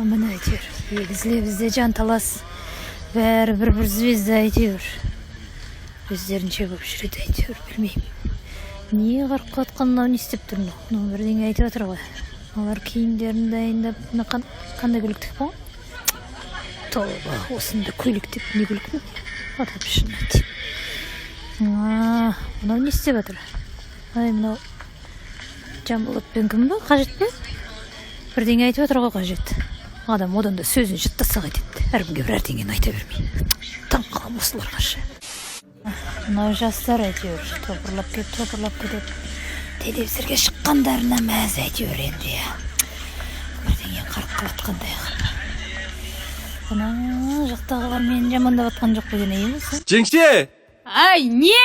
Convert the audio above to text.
Міне, әйтеуір, егіз лебізде жанталас, бәрі бір бір звезда, әйтеуір, өздерінше болып жүреді, әйтеуір. Білмеймін, не қарқ жатқан мынау, не істеп тұр мынау? Мынау бірдеңе айтып жатыр ғой. Мыналар киімдерін дайындап. Мына қандай көйлек тігіп қойған? Тоба, осындай көйлек деп, не көйлек мынау? Атап шын. Мынау не істеп жатыр? Ай, мынау Жанболатпен кім ба, Қажет пе? Бірдеңе айтып жатыр ғой. Қажет адам одан да сөзін жаттаса қайтеді, әркімге бір әрдеңені айта бермей. Таң қаламын осыларға ше. Мынау жастар, әйтеуір, топырлап келіп, топырлап кетеді. Телевизорге шыққандарына мәз, әйтеуір. Енді, иә, бірдеңе қарқ қылып жатқандай қылып. Ана жақтағылар мені жамандап жатқан жоқ па екен, ей, осы? Жеңше! Ай, не?